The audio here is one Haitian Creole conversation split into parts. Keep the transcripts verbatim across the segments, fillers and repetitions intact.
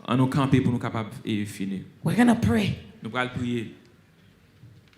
An nou kanpe pou nou kapab e fini. We're going to pray. Nou pral priye.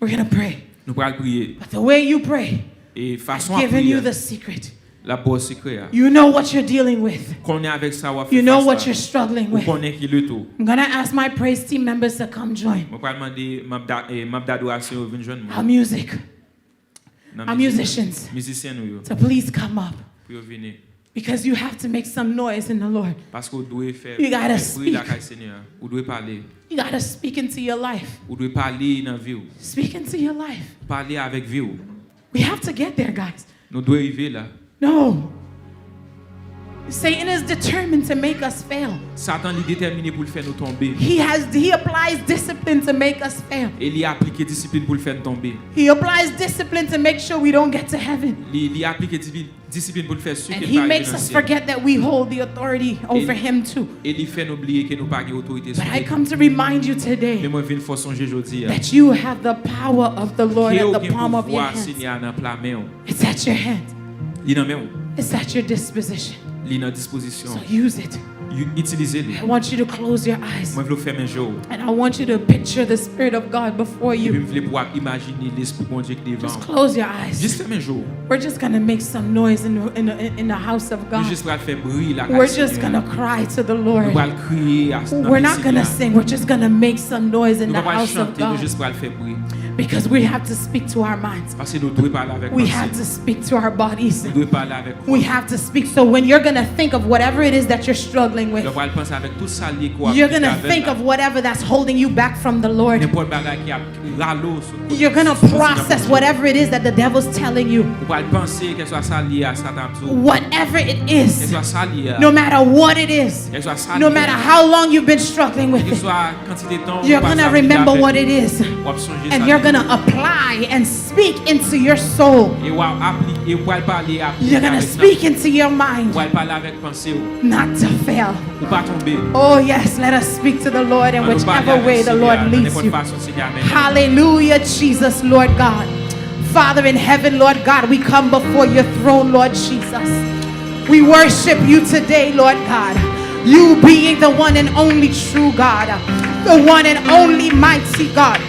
We're going to pray. Nou pral priye. But the way you pray, E I've fason ap given you priye, the secret. L ap ba w sekrè a. You know what you're dealing with. Konnen avèk sa w ap You fè know fas what la. You're struggling Ou with. Konnen ki le tou. I'm going to ask my praise team members to come join. Mwen pral mande manm da- eh, manm dadorasyon yo vin jwenn Our mwen. Music, Nan our mizik- musicians, Mizisyen nou yo. To please come up. Pou yo vini. Because you have to make some noise in the Lord. Paske w dwe fè You gotta fè bri speak. Lakay Senyè a. Ou dwe pale. You gotta speak into your life. Ou dwe pale nan vi w. Speak into your life. Pale avèk vi w. We have to get there, guys. Nou dwe rive la. No. Satan is determined to make us fail. Satan li detèmine pou l fè nou tonbe. He has he applies discipline to make us fail. E li aplike disiplin pou l fè n tonbe. He applies discipline to make sure we don't get to heaven. Li, li aplike dipi- disiplin pou l fè si And ke he pa makes rive nan us syèl. Forget that we hold the authority over E- him too. E li fè nou bliye ke nou pa gen otorite sou But I tèt. Come to remind you today Men mwen vin fè w sonje jodi a. That you have the power of the Lord Ke at w the gen palm of your pouvwa hand. Senyè a nan pla men w. It's at your hand. Li nan men w. It's at your disposition. Li nan dispozisyon. So use it. Yu- Itilize li. I want you to close your eyes. Mwen vle w fèmen je w. And I want you to picture the Spirit of God before Epi you. M vle pou w ap imajine Lespri Bondye ki devan Just w. Close your eyes. Jis fèmen je w. We're just going to make some noise in the, in, the, in the house of Nou God. Jis pral fè bri lakay We're just Senyè. Going to cry to the Nou Lord. Pral kriye a- nan We're men not going to Senyè a. Sing. We're just going to make some noise in Nou the pa pral house of chante, nou God. Jis pral fè bri. Because we have to speak to our minds. Paske nou dwe pale avèk We panse. Have to speak to our bodies. Nou dwe pale avèk kò. We have to speak. So when you're going to think of whatever it is that you're struggling with, Lè w pral panse avèk tout sa l ye ke w ap you're lite going to avè l think la. Of whatever that's holding you back from the Lord. Nenpòt bagay ki ap rale w sou kote. You're going to process whatever it is that the devil's telling you. Ou pral panse kèlkeswa sa l ye a Satan ap di w. Whatever it is, Kèlkeswa sa l ye a. No matter what it is, Kèlkeswa sa l no ye matter a. How long you've been struggling with it, Kèlkeswa kantite tan ou You're pase going to ap lite remember avèk what li. it is. W ap sonje And sa you're l going ye. To apply and speak into your soul. E w ap apli- e w pral pale aplike You're going to avèk nan speak into your mind. W pral pale avèk panse w. Not to fail. Ou pa tonbe. Oh, yes, let us speak to the Lord in Ann nou pale whichever avèk way the Senyè Lord a nan leads nenpòt you. Fason Senyè a mennen. Hallelujah, Jesus, Lord God. Father in heaven, Lord God, we come before your throne, Lord Jesus. We worship you today, Lord God. You being the one and only true God, the one and only mighty God.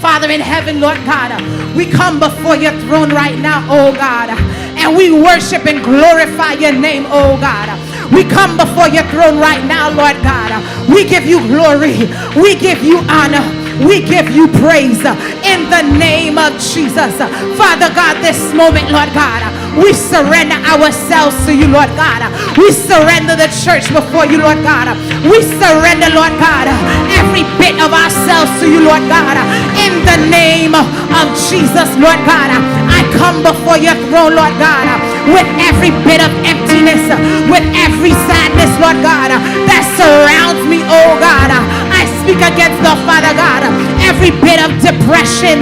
Father in heaven, Lord God, we come before your throne right now, oh God, and we worship and glorify your name, oh God. We come before your throne right now, Lord God. We give you glory. We give you honor. We give you praise in the name of Jesus. Father God, this moment, Lord God, we surrender ourselves to you, Lord God. We surrender the church before you, Lord God. We surrender, Lord God, every bit of ourselves to you, Lord God. In the name of Jesus, Lord God, I come before your throne, Lord God, with every bit of emptiness, with every sadness, Lord God, that surrounds me, oh God. I speak against the Father God, every bit of depression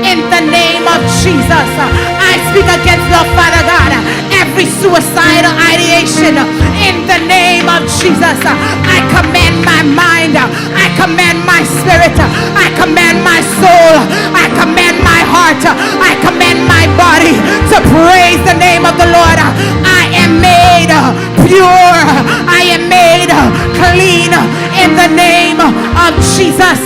in the name of Jesus. I speak against the Father God, every suicidal ideation in the name of Jesus. I command my mind, I command my spirit, I command my soul, I command my heart, I command my body to praise the name of the Lord. I am made pure. I am made clean in the name of Jesus.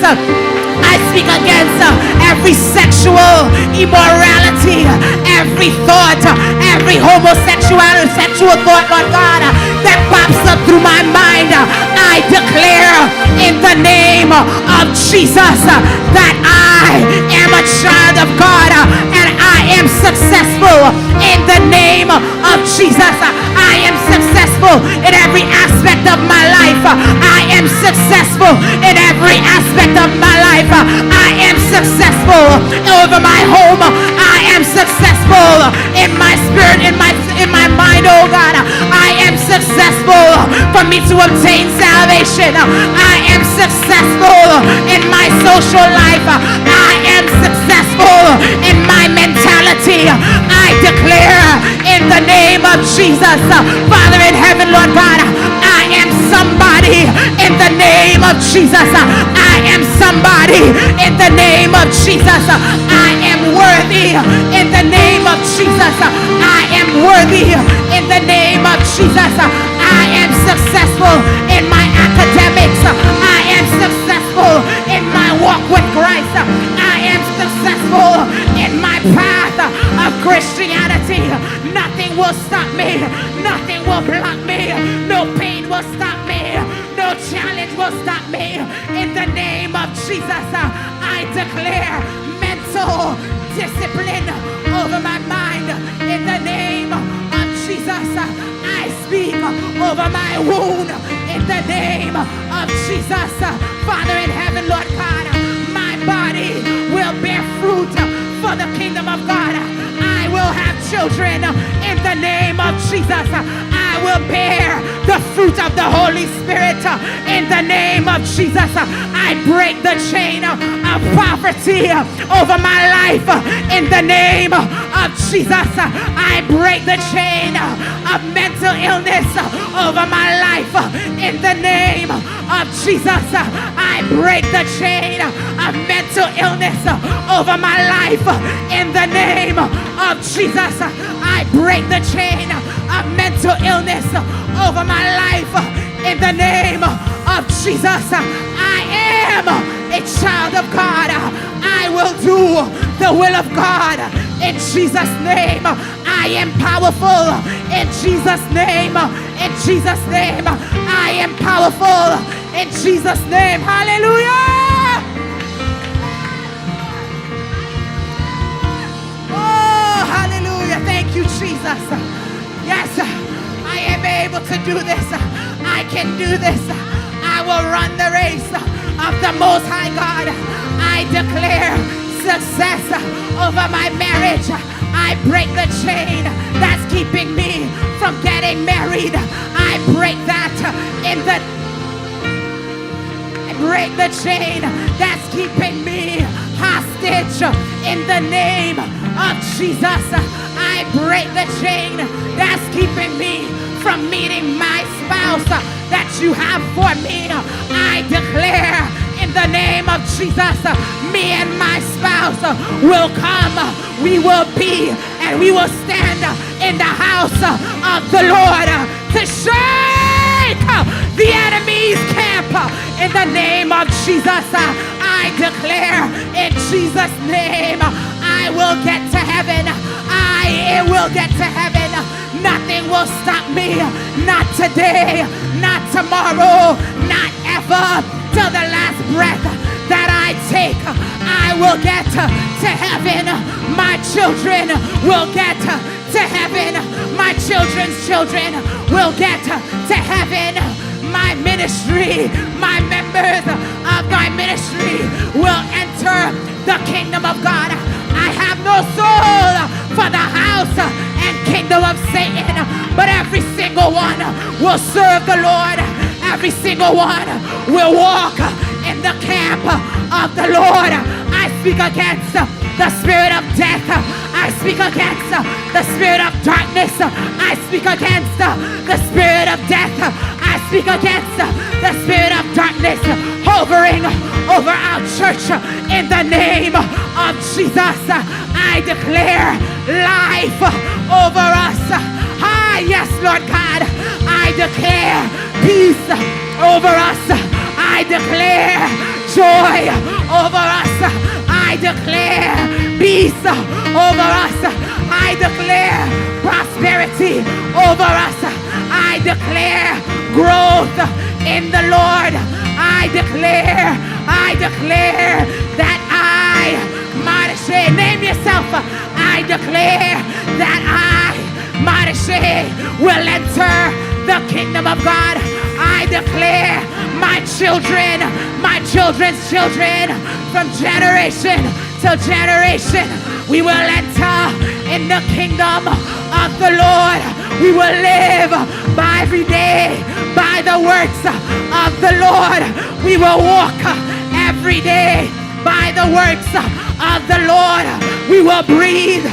I speak against uh, every sexual immorality, every thought, every homosexual sexual thought, Lord God, uh, that pops up through my mind. Uh, I declare in the name of Jesus uh, that I am a child of God uh, and I am successful in the name of Jesus. Uh, I am successful in every aspect of my life. Uh, I am successful in every aspect of my life. Uh, I am successful over my home. Uh, I am successful in my spirit, in my in my mind, oh God. Uh, I am successful for me to obtain salvation. Uh, I am successful in my social life. Uh, I am successful in my mentality. Uh, I declare in the name of Jesus. Uh, Father in heaven, Lord God, uh, I am somebody in the name of Jesus. Uh, I am somebody in the name of Jesus. Uh, I am worthy in the name of Jesus. Uh, I am worthy in the name of Jesus. Uh, I am successful in my academics. Uh, Nothing will block me. No pain will stop me. No challenge will stop me. In the name of Jesus, uh, I declare mental discipline over my mind. In the name of Jesus, uh, I speak over my wound. In the name of Jesus, uh, Father in heaven, Lord God, uh, my body will bear fruit, uh, for the kingdom of God. I will have children, uh, in the name of Jesus. Uh, I will bear the fruit of the Holy Spirit, uh, in the name of Jesus. Uh, I break the chain, uh, of poverty, uh, over my life, uh, in the name, uh, of Jesus. Uh, I break the chain, uh, of mental illness, uh, over my life, uh, in the name of Jesus. Uh, I break the chain, uh, of mental illness, uh, over my life, uh, in the name of Jesus. Uh, I break the chain, uh, of mental illness, uh, over my life, uh, in the name of Jesus. Uh, I am a child of God. Uh, I will do the will of God in Jesus' name. I am powerful in Jesus' name. In Jesus' name, I am powerful in Jesus' name. Hallelujah! Oh, hallelujah. Thank you, Jesus. Yes, I am able to do this. I can do this. I will run the race of the Most High God. I declare success over my marriage. I break the chain that's keeping me from getting married. I break that in the I break the chain that's keeping me hostage in the name of Jesus. I break the chain that's keeping me from meeting my spouse that you have for me. I declare in the name of Jesus, me and my spouse will come, we will be, and we will stand in the house of the Lord to shake the enemy's camp in the name of Jesus. I declare in Jesus' name, I will get to heaven. I will get to heaven. Nothing will stop me. Not today, not tomorrow, not ever. Till the last breath that I take, I will get to heaven. My children will get to heaven. My children's children will get to heaven. My ministry, my members of my ministry will enter the kingdom of God. I have no soul for the house and kingdom of Satan, but every single one will serve the Lord. Every single one will walk in the camp of the Lord. I speak against the spirit of death. I speak against the spirit of darkness. I speak against the spirit of death. I speak against the spirit of darkness hovering over our church in the name of Jesus. I declare life over us. Ah, yes, Lord God. I declare peace over us. I declare joy over us. I declare peace over us. I declare prosperity over us. I declare growth in the Lord. I declare, I declare that I, Marche, name yourself. I declare that I, Marche, will enter the kingdom of God. I declare my children, my children's children, from generation to generation, we will enter in the kingdom of the Lord. We will live by every day by the works of the Lord. We will walk every day by the works of the Lord. We will breathe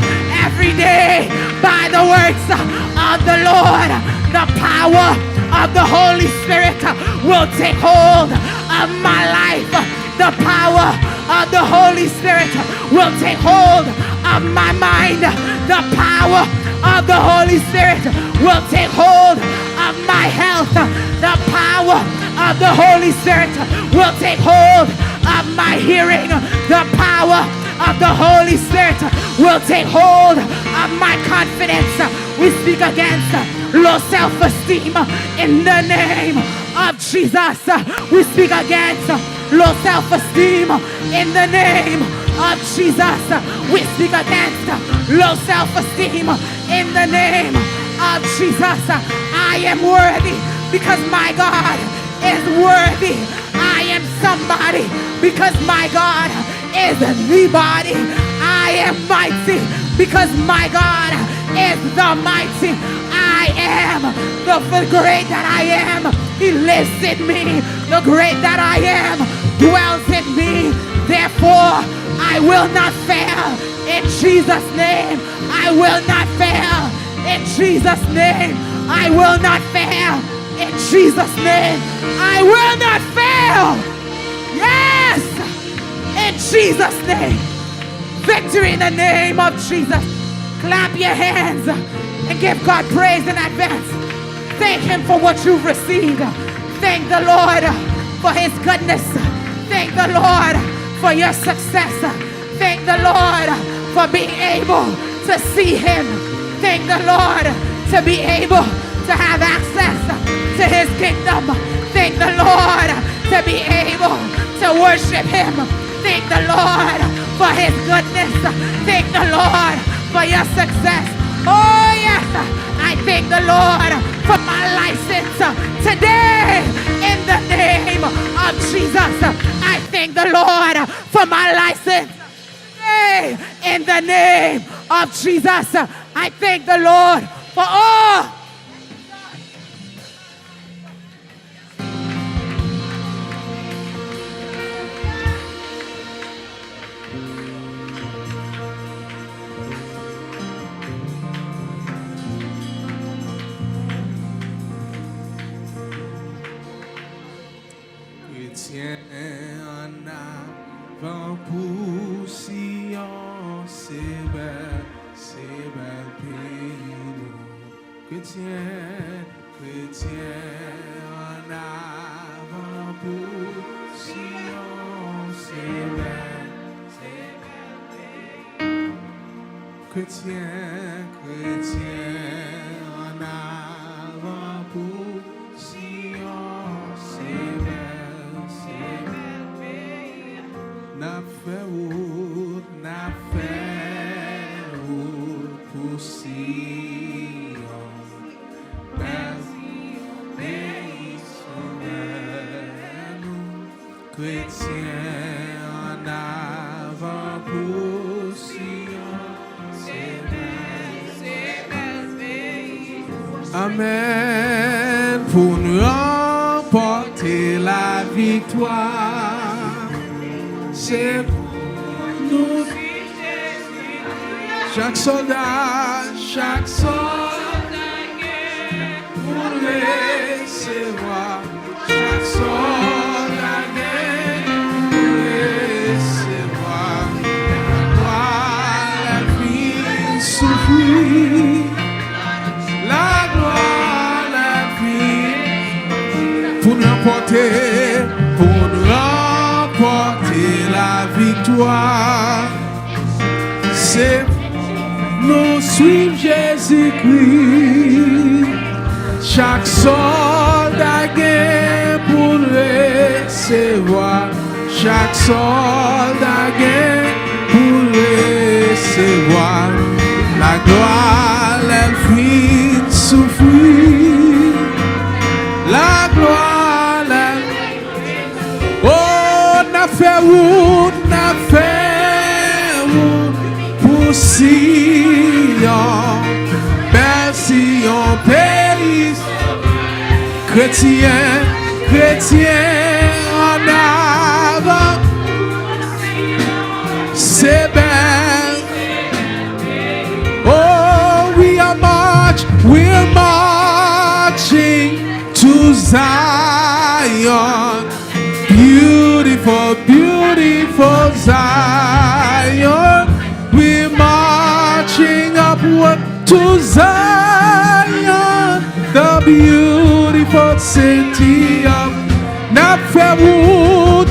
every day by the works of the Lord. The power of the Holy Spirit will take hold of my life. The power of the Holy Spirit will take hold of my mind. The power of the Holy Spirit will take hold of my health. The power of the Holy Spirit will take hold of my hearing. The power of the Holy Spirit will take hold of my confidence. We speak against Low self-esteem in the name of Jesus. We speak against low self-esteem in the name of Jesus. We speak against low self-esteem in the name of Jesus. I am worthy because my God is worthy. I am somebody because my God is the body. I am mighty because my God is the mighty. I am the, the great that I am. He lives in me. The great that I am dwells in me. Therefore, I will not fail. In Jesus' name, I will not fail. In Jesus' name, I will not fail. In Jesus' name, I will not fail. Yes! In Jesus' name. Victory in the name of Jesus. Clap your hands and give God praise in advance. Thank Him for what you've received. Thank the Lord for His goodness. Thank the Lord for your success. Thank the Lord for being able to see Him. Thank the Lord to be able to have access to His kingdom. Thank the Lord to be able to worship Him. Thank the Lord for His goodness. Thank the Lord for your success. Oh, yes, I thank the Lord for my license today in the name of Jesus. I thank the Lord for my license today in the name of Jesus. I thank the Lord for all. Kretyen, annavan pou Siyon, se bèl, se bèl peyi nou. Kretyen, kretyen, annavan pou Siyon, se bèl, se bèl peyi. Kretyen, kretyen, annavan pou Siyon, se bèl, se bèl peyi. N ap fè wout, n ap fè wout pou Siyon. Bèl Siyon, peyi Sovè nou. Kretyen, annavan pou Siyon, se bèl, se bèl peyi. Amèn. Pou n ranpòte laviktwa, se pou nou. Chak sòlda, chak sòlda gen pou l resevwa. Chak sòlda gen pou l resevwa. Laglwa lè l fin soufri. Laglwa lè l fin. Pou n ranpòte, pou n ranpòte laviktwa. Se nou swiv Jezikri. Chak sòlda gen pou l resevwa. Chak sòlda gen pou l resevwa. Laglwa lè l fin soufri. Laglwa lè l O, n ap fè wout, n ap fè wout pou Siyon, bèl Siyon, peyi. Kretyen, kretyen, annavan, se bèl. Oh, we are march, we're marching to Zion. Beautiful, beautiful Zion. We're marching upward to Zion, the beautiful city of. N ap fè wout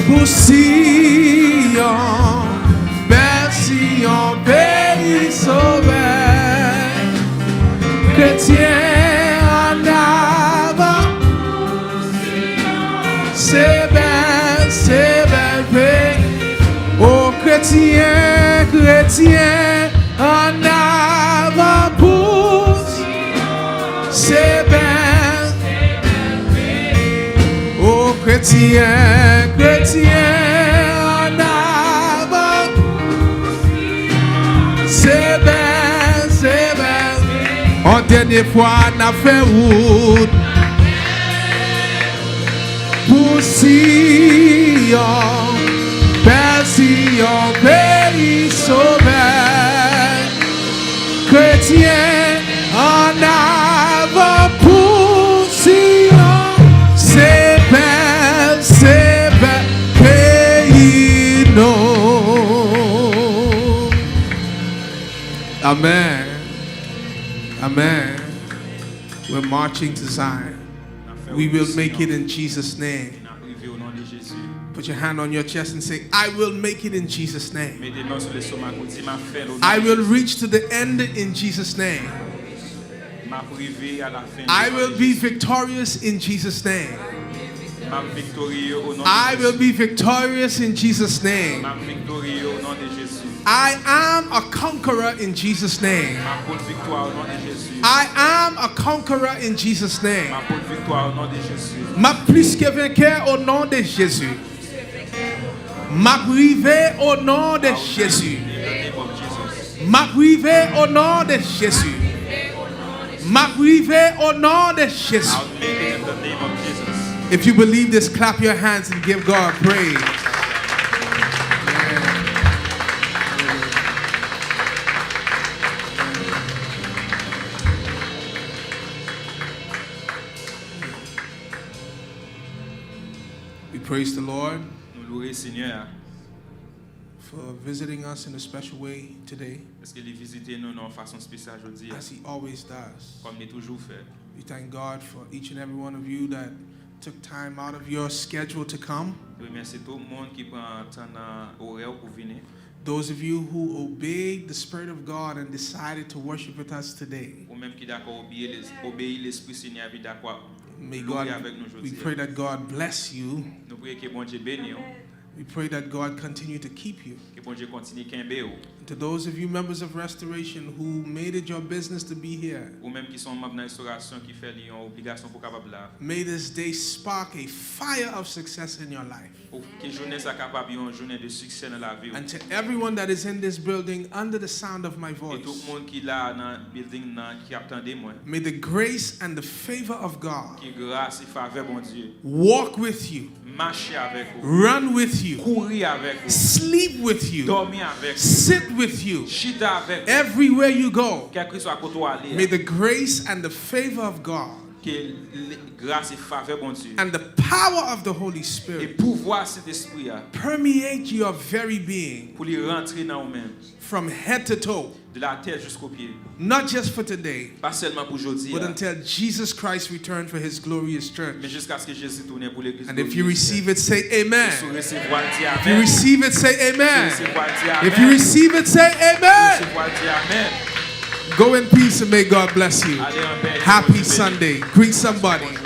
pou Siyon, bèl Siyon, peyi sovè. Kretyen ann avan. Se bèl, se bèl peyi. O kretyen, kretyen ann avan pou Siyon. Se bèl. O kretyen, kretyen ann avan. Se bèl, se bèl. Yon dènye fwa, n ap fè wout pou Siyon, bèl Siyon, peyi Sovè. Kretyen ann avan pou Siyon, se bèl, se bèl peyi nou. Amen. Amen. We're marching to Zion. We will make it in Jesus' name. N ap rive o non de Jezi. Put your hand on your chest and say, "I will make it in Jesus' name." Mete men w sou lestomak ou, di, "M ap fè l o non de Jezi." "I will reach to the end in Jesus' name." M ap rive a la fen o non de Jezi. "I will be victorious in Jesus' name." M ap viktorye o non de Jezi. "I will be victorious in Jesus' name." M ap viktorye o non de Jezi. "I am a conqueror in Jesus' name." M ap pote viktwa o non de Jezi. "I am a conqueror in Jesus' name." M ap pote viktwa o non de Jezi. M ap plis ke venkè o non de Jezi. M ap rive o non de Jezi. In the name of Jesus. M ap rive o non de Jezi. M ap rive o non de Jezi. I'll make it in the name of Jesus. If you believe this, clap your hands and give God praise. We praise the Lord. Nou louwe Senyè a. For visiting us in a special way today, Paske li vizite nou nan yon fason espesyal jodi a, as he always does. Kòm li toujou fè. We thank God for each and every one of you that took time out of your schedule to come. Remèsye tout moun ki pran tan nan orè w pou vini. Those of you who obeyed the Spirit of God and decided to worship with us today, Ou menm ki dakò obeyi les-, obeyi Lespri Senyè a, epi dakò may louwe God, avèk nou we jodi a. Pray that God bless you. Nou priye ke Bondye beni w. We pray that God continue to keep you. Ke Bondye kontinye kenbe w. To those of you members of Restoration who made it your business to be here, Ou menm ki se yon manm nan Restorasyon ki fè li yon obligasyon pou w kapab la, may this day spark a fire of success in your life. Ou ke jounen sa kapab yon jounen de siksè nan lavi w. And to everyone that is in this building under the sound of my voice, E tout moun ki la nan building nan ki ap tande mwen, may the grace and the favor of God, Ke gras e favè Bondye, walk with you, Mache avèk ou. Run with you. Kouri avèk ou. Sleep with you. Dòmi avèk ou. Sit with you. Chita avèk ou. Everywhere you go, Kèlkeswa kote w ale a, may the grace and the favor of God, ke le-, gras e favè Bondye, and the power of the Holy Spirit, e pouvwa Sentespri a, permeate your very being, pou li rantre nan ou menm, from head to toe. De la tèt jisko pye. Not just for today, Pa sèlman pou jodi a, but until Jesus Christ return for his glorious church. Men jiskaske Jezi tounen pou legliz gloriyez li. And if you receive it, say amen. E si w resevwa l, di amèn. If you receive it, say amen. Si w resevwa l, di amèn. If you receive it, say amen. Si w resevwa l, di amèn. Go in peace and may God bless you. Ale an pè, ke Bondye beni w. Happy Sunday. Greet somebody.